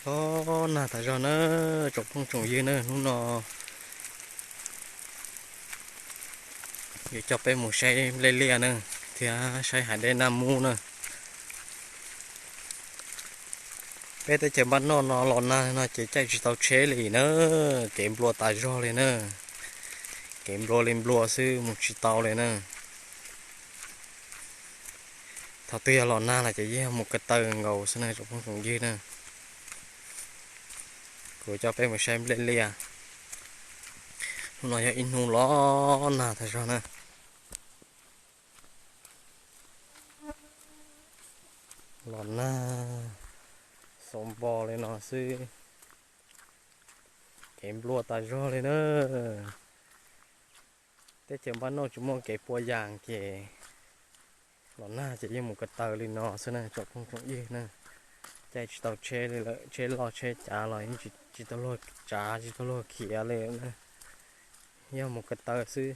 Los nag tas zog na, tsoom phooj tsoom ywg na, hnub no yuav coj peb mus saib nplej liaj na, thiab saib hav dej Naj Mub na. Peb teb chaws npaj noj no los nag no ces caij tsis tau tsheb li na, kev nplua tas zog li na. Kev nplua li nplua xwb, mus tsis tau li na. Thaum twg yog los nag los ces yeej mus ko taw nkaus xwb na tsoom phooj tsoom ywg na. Kuv coj peb mus saib nplej liaj. Hnub no yog ib hnub los nag tas zog na. Los nag xauv npo li no xwb, kev nplua tas zog li na. Teb chaws npaj noj tsis muaj kev pua yas ces los nag ces yeej mus ko taw li no xwb na tsoom phooj tsoom ywg na. Caij tsis tau tsheb li lawm, tsheb loj tsheb cav los yeej tsis tau luag tsav tsis tau luag khiav li na. Yog mus ko taw xwb.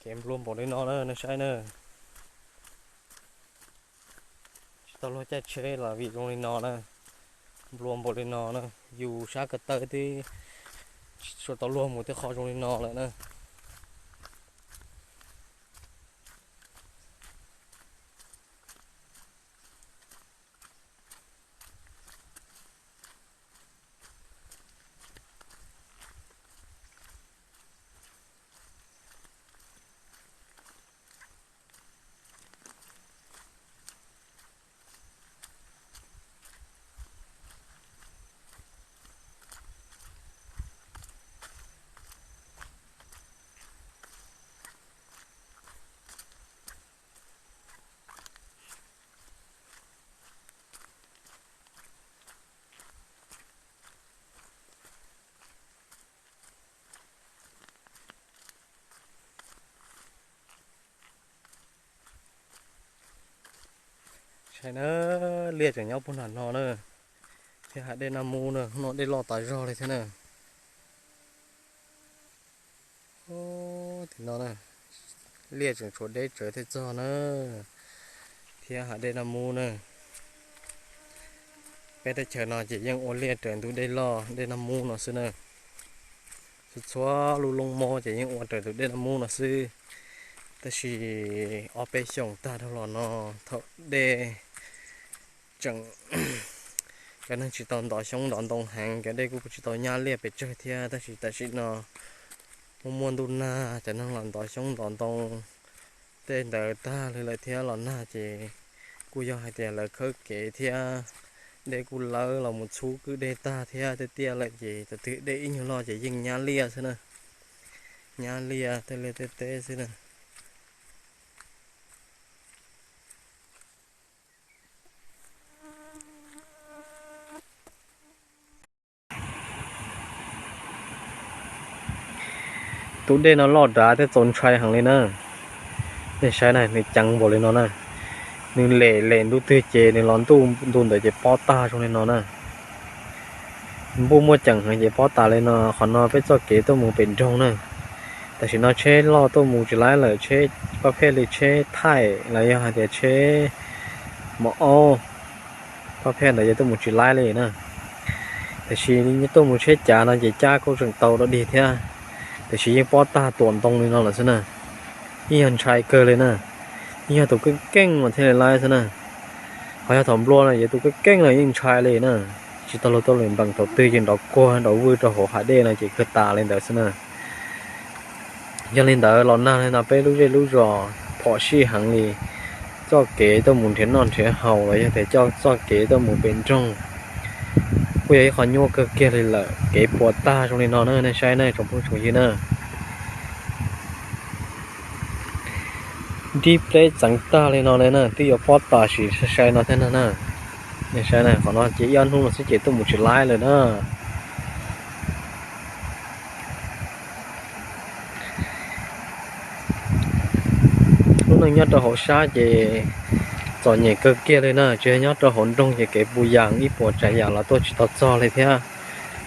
Kev nplua npaum li no na nej saib na. Tsis tau luag caij tsheb los vim zoo li no na. Nplua npaum li no na, yus sab ko taw twb tsis tau luag mus tej qho zoo li no lawm na. Saib na, liaj tseem nyob puag nram no na, thiab hav dej Naj Mub na, hnub no dej loj tas zog li thiab na. Tim no na, liaj tseem tshuav deb tsawv thiaj txog na, thiab hav dej Naj Mub na. Peb teb chaws no ces yeej ua liaj raws ntug dej loj dej Naj Mub no xwb na. Txhua txhua lub loob mob ces yeej ua raws tus dej Naj Mub no xwb. Tab sis ob peb xyoos tag dhau los no, thaum dej tseem, cov neeg tsis tau ntov xyoob ntov ntoo heev, cov dej kuj tsis tau nyab liaj pes tsawg thiab, tab sis tam sim no muaj muaj ntuj nag, cov neeg los ntov xyoob ntov ntoo, tej ntawd tag li lawm thiab los nag ces kuj yog hais tias lawv khawb kev thiab, dej kuj lawb los mus txhub kwj dej tag thiab tiaj tiaj lawm ces thaum twg dej ib nyuag loj ces yeej nyab liaj xwb na. Nyab liaj tej liaj tej teb xwb na. Tus dej no loj dav thiab txaus ntshai heev li na. Nej saib na, nws ceev npaum li no na. Nws lem lem ntu twg ces nws los ntuj ntu ntawd ces pob tag zoo li no na. Npuj muaj ceem heev ces pob tas li no. Qhov no peb txoj kev tuaj mus pem nroog na. Tam sim no tsheb loj tuaj mus tsis laib lawm, tsheb pab phej li tsheb thaij los yog hais tias tsheb mos aub, pab phej ntawd ces tuaj mus tsis laib li na. Tiam sis tuaj mus tsheb cav no ces cab kuj tseem tau dog dig thiab, tiam sis yeej pob tag tuam ntoo li no lawm xwb na. Yeej yog ntshai kawg li na, yeej yog tus keej keej mas thiaj li laib xwb na. Ho yog thaum nplua no ces tus keej keej los yeej ntshai li na, tsis tau luag tuaj lwm npees, thaum twg ces nrov kuag nrov vwj rau hauv hav dej no ces kawg tas li ntawd xwb na. Yog li ntawd los nag li no peb lub zej lub zos phom sij heev li, txoj kev tuaj mus nrhiav noj nrhiav haus los yog tias coj txoj kev tuaj mus pem nroog kuj yog ib qho nyuaj kawg kiag li lawm, kev puas tag zoo li no na, nej saib na tsoom phooj tsoom ywg na. Dib pleb txeev tag li no li na, twb yuav pob tas sim sai sai no thiab na. Nej saib na, qhov no ces ib ob hnub no xwb ces tuaj mus tsis laib lawm na. Lub neej nyob rau hauv sab ces Txom nyem kawg kiag li na, tsis yog nyob rau hauv nroog ces kev puas yas ib puas tsav yam los tuaj tsis tau txog li thiab.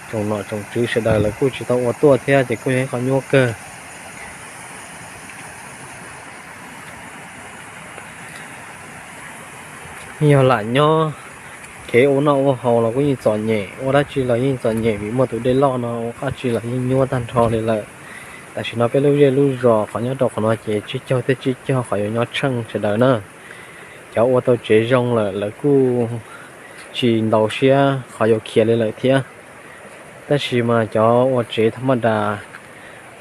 Tsoom nom tsoom tswv sawv daws lawv kuj tsis tau ua tuaj thiab ces kuj yog ib qho nyuaj kawg. Yeej yog lam nyob, kev ua noj ua haus los kuj yeej txom nyem, ua dab tsi los yeej txom nyem vim muaj tus dej loj no ua dab tsi los yeej nyuaj tag nrho li lawm. Tam sim no peb lub zej lub zos qhov nyob rau qhov no ces tsib caug thiab tsib caug qhov yuav nyob tsheej sawv daws na. Cov ua tau tsev zoo lawm lawv kuj tsis ntaus siab qhov yuav khiav li lawm thiab. Tab sis mas cov ua tsev thaj maj das,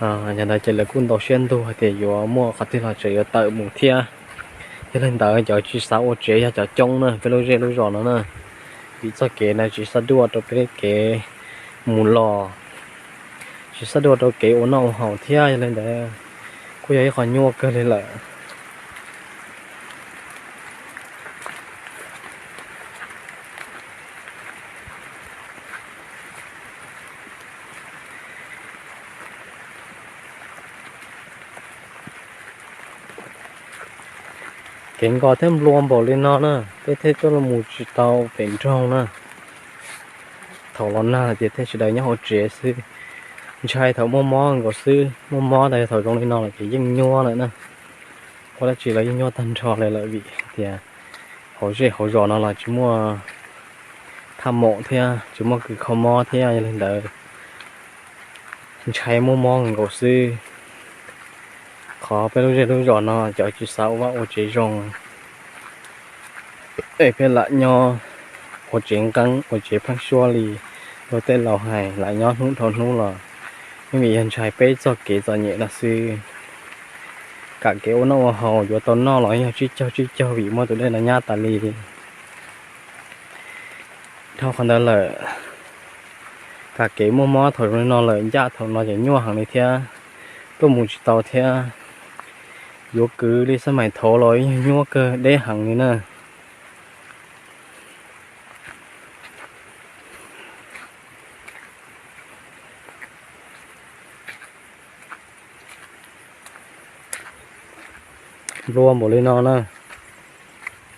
yog ntawd ces lawv kuj ntaus siab ntuj hais tias yuav muaj qhov twg los tseem yuav tawm mus thiab. Yog li ntawd cov tsis xav ua tsev yog cov coob na peb lub zej lub zos no na, vim txoj kev ntawd tsis xav duaj rau peb kev mus los, tsis xav duaj rau kev ua noj ua haus thiab. Yog li ntawd kuj yog ib qho nyuaj kawg li lawm. Kev nkos thiab nplua npaum li no na, peb thiaj tuaj mus tsis tau pem nroog na. Thaum los nag ces thiaj sawv daws nyob hauv tsev xwb, ntshai thaum muaj mob nkaus xwb. Muaj mob tas thaum zoo li no lawm ces yeej nyuaj lawm na. Ua dab tsi los yeej nyuaj tag nrho li lawm vim tias hauv zej hauv zos no los tsis muaj thaj maum thiab tsis muaj kws kho mob thiab. Yog li ntawd ntshai muaj mob nkaus xwb. Qhov peb lub zej lub zos no cov tsis xav ua vaj ua tsev zoo, es peb lam nyob ua tsev nqeeb ua tsev pheeb suab li luag tej laus hais, lam nyob hnub dhau hnub los yeej vim yog ntshai peb txoj kev txom nyem no xwb. Kam kev ua noj ua haus yuav tau noj los yog tsib caug tsib caug vim muaj tus dej no nyab tas li. Dhau qhov ntawd lawm, kam kev muaj mob thaum zoo li no lawm ncaj thaum no ces nyuaj heev li thiab, tuaj mus tsis tau thiab. Yuav kwv li xab maim thaud los yog nyuaj kawg deb heev li na. Nplua npaum li no na,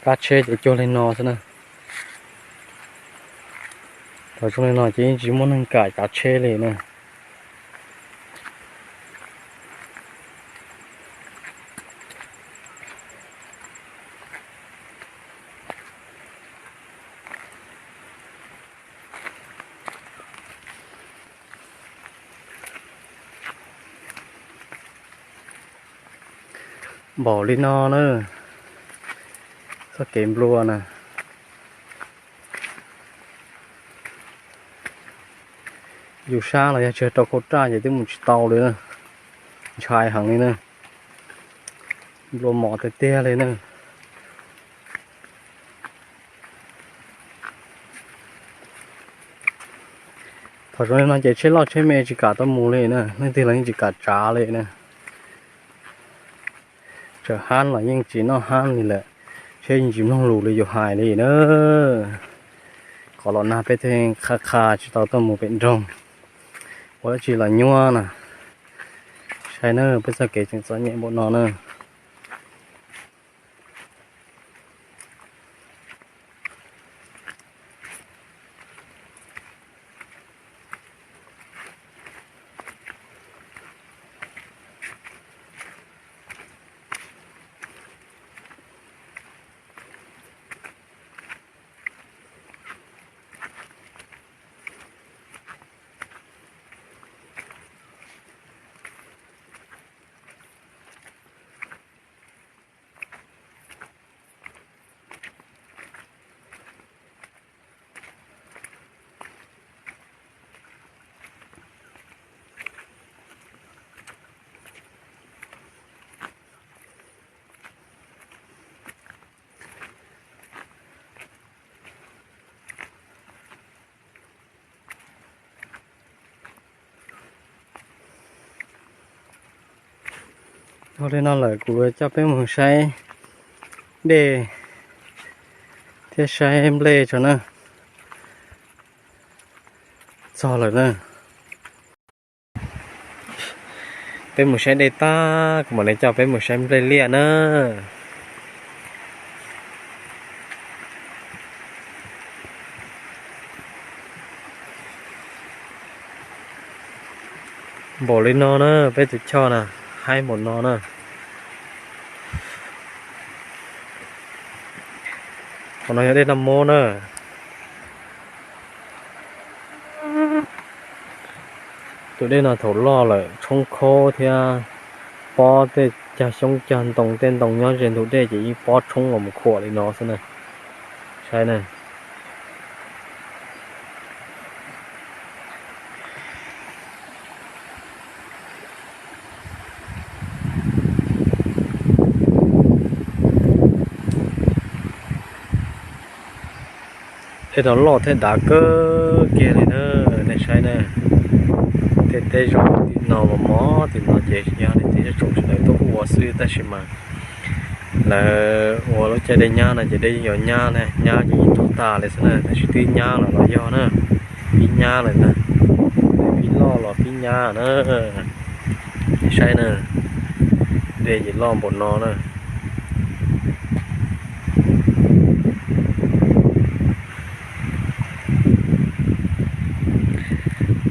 kab tsheb ces cuag li no xwb na. Thaum zoo li no ces yeej tsis muaj neeg kam cav tsheb li na. Npaum li no na, txoj kev nplua na. Yus sab los yog tsis rau khau raj ces twb mus tsis tau li na, ntshai heev li na, nplua mos tiag tiag li na. Thaum zoo li no ces tsheb loj tsheb me tsis kam tuaj mus li na, leej twg los yeej tsis kam tsav li na. Tsam hab los yeej tsis noj hab li lawm, tsheb yeej tsis mloog lus li yus hais li na. Qhov los nag peb thiaj qha qha tsis tau tuaj mus pem nroog, ua dab tsi los nyuaj na. Saib na peb txoj kev tseem txom nyem npaum no na. Ua li no lawm kuv coj peb mus saib dej thiab saib nplej tso na. Txog lawm na. Peb mus saib dej tag kuv mam li coj peb mus saib nplej liaj na. Npaum li no na, peb tus choj na, haib npaum no na. Qhov no yog dej noj mov na. Tus dej no thaum loj lawm tshoob khaub thiab pob tej cag xyoob cag ntoo, tej ntoo nyob ze ntug dej ces yeej pob tshoob los mus khuam li no xwb na. Saib na. Tej no loj thiab dav kawg kiag li na, nej saib na. Tej teb zaub tim no mos mos tim no ces yog nej tej zej tsoom sawv daws tuaj ua xwb tab sis mas lawv ua lub caij dej nyab no ces dej yeej yuav nyab na, nyab ces yeej tuag tag li xwb na, tab sis twb nyab los los yog na, pib nyab lawm ntag, pib loj los pib nyab na. Nej saib na, dej ces loj npaum no na.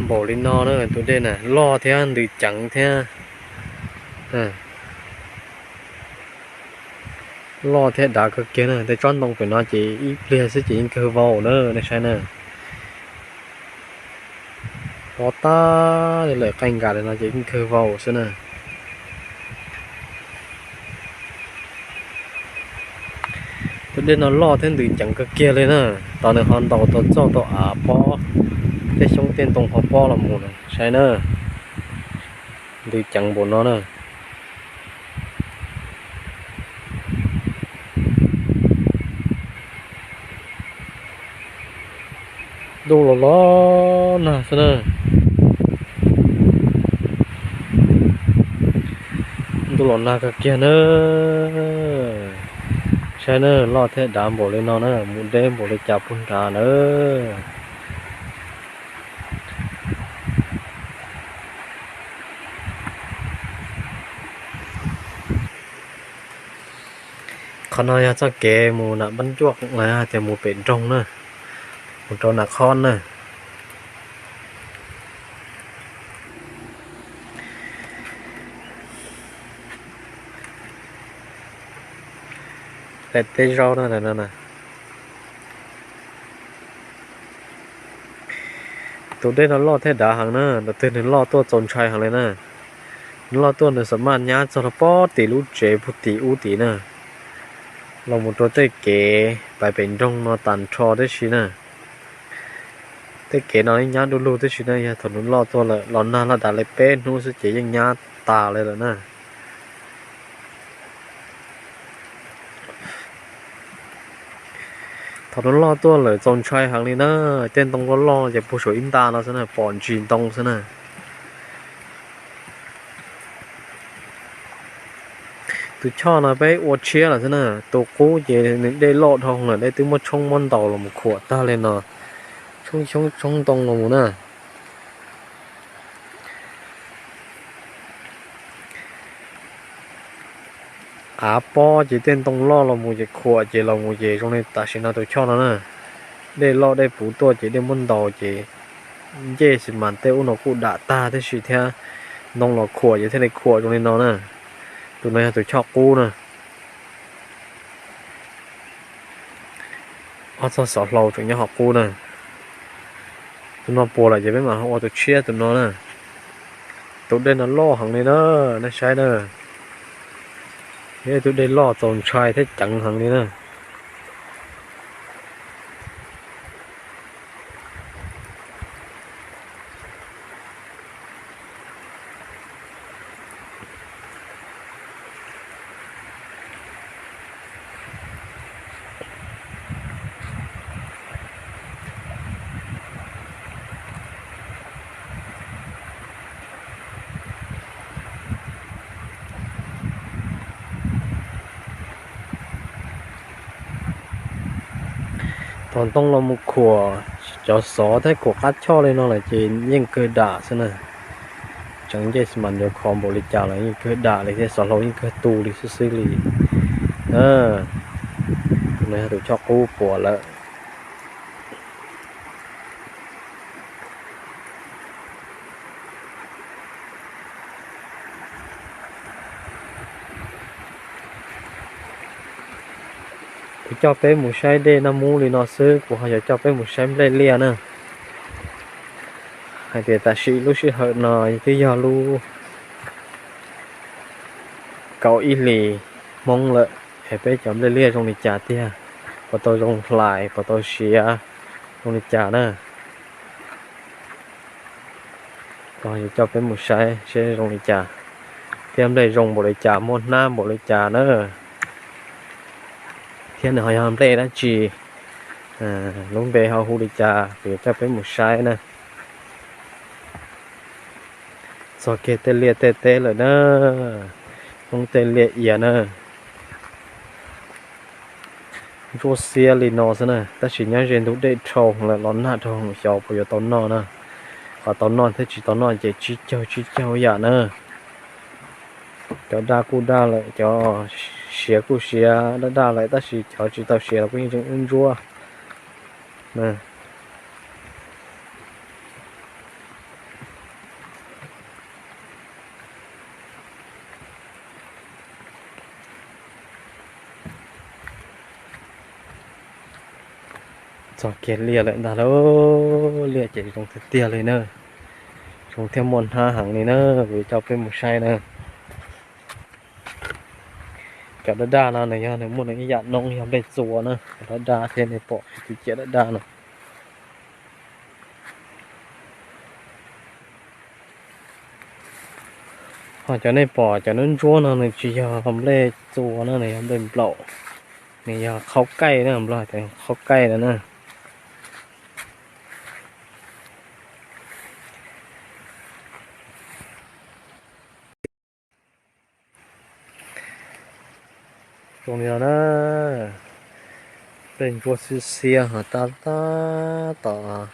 Npaum li no na, tus dej na loj thiab ntws ceev thiab. Loj thiab dav kawg kiag na, tej tsob ntoo pem no ces ib pliag xwb ces yeej kawg vau na, nej saib na. Pob tag li lawm, qaij nkas li no ces yeej kawg vau xwb na. Tus dej no loj thiab ntws ceev kawg kiag li na, tos nws ho ntaus tau txoj tau av pob, tej xyoob tej ntoo ho pob los mus na, saib na. Ntws ceev npaum no na. Ntuj los los nag xwb na. Ntuj los nag kawg kiag na. Saib na, loj thiab dav npaum li no na, mus deb npaum li cas puag nrad na. Qhov no yog txoj kev mus Nam Npab Ntsuaj los yog tias mus pem nroog na, mus rau Nam Khob na. Daim teb zaub no. Tus dej no loj thiab dav heev na, ntawm twg nws loj tuaj txaus ntshai heev li na. Nws loj tuaj nws xam maj nyab txog rau pob tim lub tsev puag tim ub tid na, los mus rau tej kev pais pem nroog no tag nrho tib si na. Tej kev no nyab du lug tib si na, yog thaum nws loj tuaj lawm los nag laj dav li peb hnub xwb ces yeej nyab tas li lawm na. Thaum nws loj tuaj lawm txaus ntshai heev li na, tej ntoo loj loj ces puag saum ib nta no xwb na, pom ntsis ntoo xwb na. Tus choj no peb ua tshiab lawm xwb na, tus qub ces nws dej loj dhau lawm, dej twb muab tshoob muab ntaus los mus khuam tag li no, tshoob xyoob tshoob ntoo los mus na. Av pob ces tej ntoo loj los mus ces khuam ces los mus ces zoo li tam sim no tus choj no na. Dej loj dej puv tuaj ces dej muab ntaus ces ncej xi mas tej ub no kuj dam tag tib si thiab, ntoo los khuam ces thiaj li khuam zoo li no na. Tus no yog tus choj qub na. Ob txoj xov hlau tseem nyob hauv qub na. Tus no puas lawm ces peb mam ua tus tshiab tus no na. Tus dej no loj heev li na, nej saib na. Yog ib tug dej loj txaus ntshai thiab ceev heev li na. Thaum ntoo los mus khuam cov xov thiab khuam qab choj li no lawm ces yeej kawg dam xwb na. Tseev ncej xi mas yuav khov npaum li cas los yeej kawg dam li thiab, xov hlau yeej kawg tu li xwb xwb li. Tus no yog tus choj qub puas lawm. Kuv coj peb mus saib dej Naj Mub li no xwb, kuv ho yuav coj peb mus saib nplej liaj na. Hais tias tam sim lub sij hawm no twb yog lub kaum ib hlis Hmoob lawm, es peb cov nplej liaj zoo li cas tiag, puas tau zoo hlais, puas tau siav zoo li cas na. Kuv yuav coj peb mus saib seb zoo li cas, thiab nplej zoo npaum li cas, muaj hnab npaum li cas na, thiab nws ho yog nplej dab tsi, lub npe ho hu li cas, kuv yuav coj peb mus saib na. Txog kiag tej liaj tej teb lawm na, Hmoob tej liaj ia na. Ntsuab xiab li no xwb na, tab sis nyob ze ntug dej dhau lawm los nag dhau xyov puas yuav tau noj na. Qhov tau noj thiab tsis tau noj ces tsib caug tsib caug yam na. Cov daj kuj daj lawm, cov siav kuj siav daj daj lawm, tab sis cov tsis tau siav los kuj yeej tseem ntsuab. Txog kiag liaj lawm ntag lauj, liaj ces zoo tiag tiag li na, zoo thiab muaj hnab heev li na, kuv yuav coj peb mus saib na. Cov daj daj no nws yog nws muaj nws ib yam noob yog nplej txua na, cov daj daj thiab nej pom tus ciam daj daj no. Ho cov nej pom cov ntsuab ntsuab no nws tsis yog nplej txua na, nws yog nplej nplaum, nws yog qhaub kaij na, nplog tias qhaub kaij no na. Zoo li no na, nplej ntsuab xiab xiab ho tab tab tom.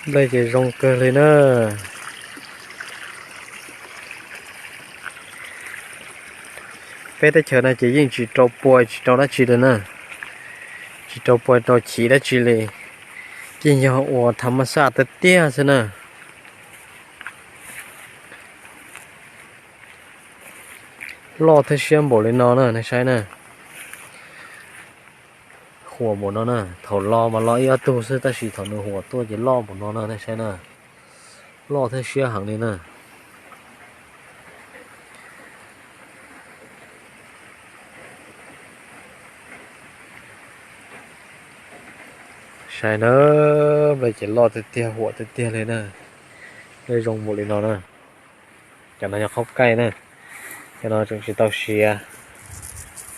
Nplej ces zoo kawg li na. Peb teb chaws no ces yeej tsis rau puas tsis rau dab tsi li na, tsis rau puas rau chiv dab tsi li, yeej yog ua tham mas xaj tiag tiag xwb na. Loj thiab siab npaum li no na, nej saib na. Huam npaum no na, thaum los mas los ib ob tug xwb, tab sis thaum nws huam tuaj ces loj npaum no na, nej saib na. Loj thiab siab heev li na. Saib na, nplej ces loj tiag tiag, huam tiag tiag li na. Nplej zoo npaum li no na. Cov no yog qhaub kaij na. Cov no tseem tsis tau siav,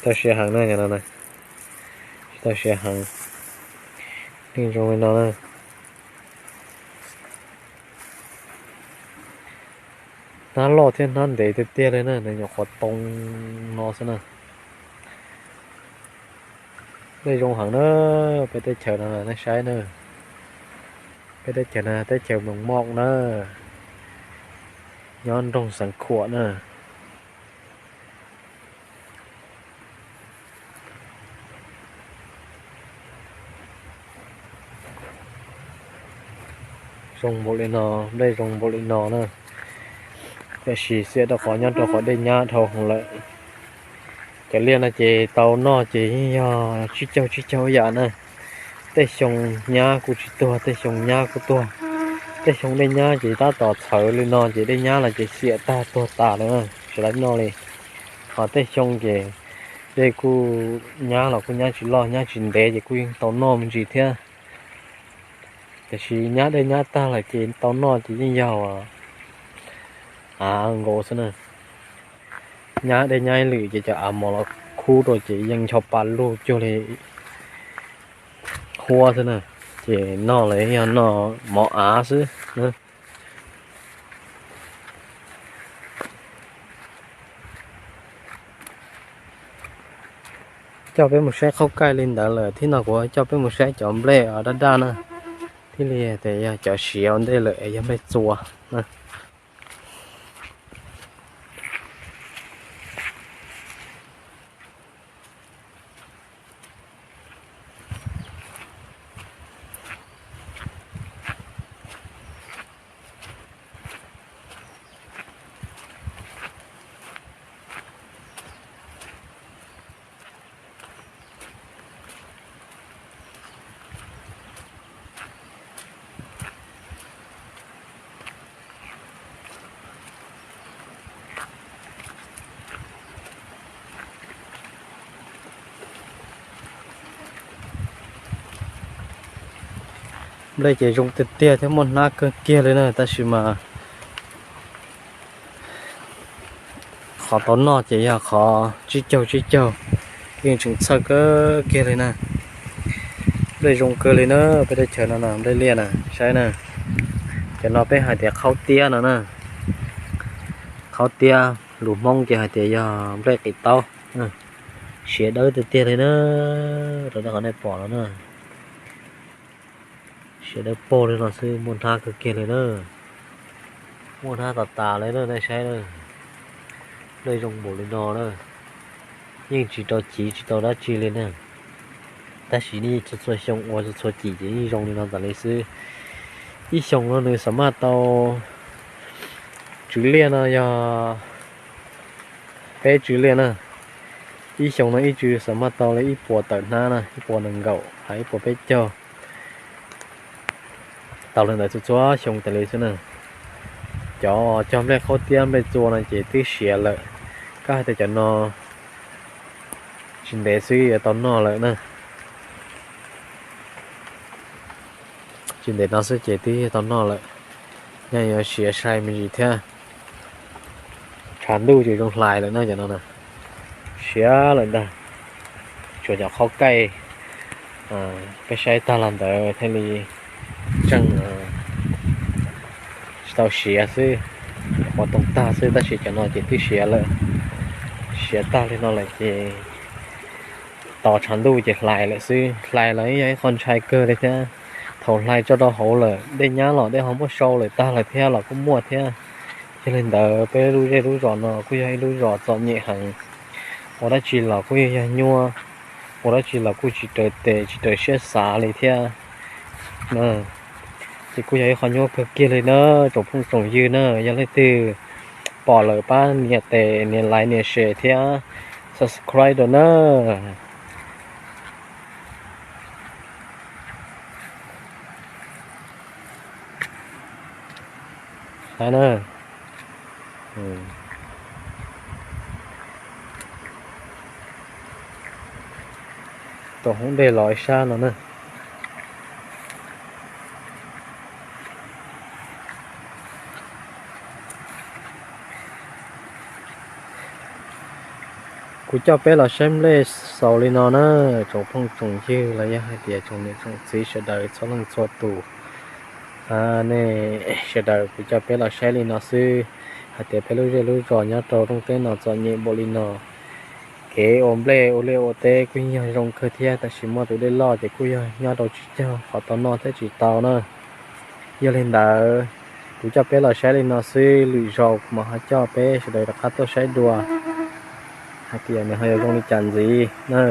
tau siav heev na, cov no tsis tau siav heev. Nplej zoo li no na. Hnab loj thiab hnab ntev tiag tiag li na, nws nyuam qhuav too no xwb na. Nplej zoo heev na, peb teb chaws no nej saib na. Peb teb chaws no teb chaws Moos Moj na, nyob nroog Xeev Khuam na. Zoo npaum li no, nplej zoo npaum li no na. Tiam sis xiam rau qhov nyob rau qhov dej nyab dhau hwv lawm. Cov liaj no ces tau noj ces yeej yog tsib caug tsib caug yam na. Tej xyoo nyab kuj tsis tuag, tej xyoo nyab kuj tuag. Tej xyoo dej nyab ces tab tom txhawv li no ces dej nyab los ces xiam tag tuag tas lawm na, tsis tau noj li. Ho tej xyoo ces dej kuj nyab los kuj nyab tsis loj nyab tsis ntev ces kuj yeej tau noj me ntsis thiab. Tiam sis nyab dej nyab tag lawm ces tau noj ces yeej yog av nkaus xwb na. Nyab dej nyab ib lwm ces cov av mos los khub rau ces yeej ncho pa lug cuag li huab xwb na. Ces noj los yog noj mov av xwb. Coj peb mus saib qhaub kaij li ntawd lawm, thiab no kuv coj peb mus saib cov nplej daj daj na, thiaj li tias yog cov siav ua ntej lawm yog nplej txua na. Nplej ces zoo tiag tiag thiab muaj hnab kawg kiag li na, tab sis mas qhov tau noj ces yog qhov tsib caug tsib caug, yeej tseem txhawj kawg kiag li na. Nplej zoo kawg li na, peb teb chaws no na, nplej liaj na, saib na. Cov no peb hais tias qhaub tiab no na. Qhaub tiab lus Hmoob ces hais tias yog nplej qis taub. Siav dawb tiag tiag li na, rau qhov nej pom no na. Siav dawb paug li no xwb, muaj hnab kawg kiag li na. Muaj hnab tas tas li na, nej saib na. Nplej zoo npaum li no na, yeej tsis tau civ tsis tau dab tsi li na. Tab sis nej txhua txhua xyoo ua txhua txhua cim ces yeej zoo li no tas li xwb. Ib xyoos no nws xam maj tau, tswv liaj no yog peb tswv liaj na, ib xyoos no ib tswv xam maj tau li ib puas tawm hnab na, ib puas nees nkaum hos ib puas peb caug. Tau li ntawd txhua txhua xyoo tas li xwb na. Cov cog nplej qhaub tiab nplej txua no ces twb siav lawm, koj hais tias cov no tsis ntev xwb yuav tau noj lawm na. Tsis ntev no xwb ces twb yuav tau noj lawm. Nyob yuav siav sai me ntsis thiab. Tshav ntuj ces zoo hlais lawm na cov no na. Siav lawm ntag. Tsuas cov qhaub kaij peb saib tag los ntawd thiaj li tseem tsis tau siav xwb, qhuav toog tag xwb, tab sis cov no ces twb siav lawm. Siav tag li no lawm ces tos tshav ntuj ces hlais lawm xwb. Hlais los yog ib qho ntshai kawg li thiab. Thaum hlais tso rau hauv lawm dej nyab los dej ho muab sau lawm tag lawm thiab los kuj muaj thiab. Yog li ntawd peb lub zej lub zos no kuj yog ib lub zos txom nyem heev. Ua dab tsi los kuj yog yog nyuaj, ua dab tsi los kuj tsis raws tes tsis raws siab xav li thiab. Ces kuj yog ib qho nyuaj kawg kiag li na, tsoom phooj tsoom ywg na. Yog leej twg pom lawm pab nias tes nias like nias share thiab subscribe rau na. Saib na. Tus hoob dej los ib sab no na. Kuv coj peb los saib nplej xaus li no na, tsoom phooj tsoom ywg los yog hais tias tsoom niam tsoom txiv sawv daws txhua leej txhua tus. Nej sawv daws, kuv coj peb los saib li no xwb, hais tias peb lub zej lub zos nyob rau rooj teb no txom nyem npaum li no. Kev ua nplej ua liaj ua teb kuj yog zoo kawg thiab, tab sis muaj tus dej loj ces kuj yog nyob rau tsis cog qhov tau noj thiab tsis tau na. Yog li ntawd, kuv coj peb los saib li no xwb, lwm zaus kuv mam ho coj peb sawv daws rov qab tuaj saib dua hais tias nws ho yuav zoo li cas ntxiv na.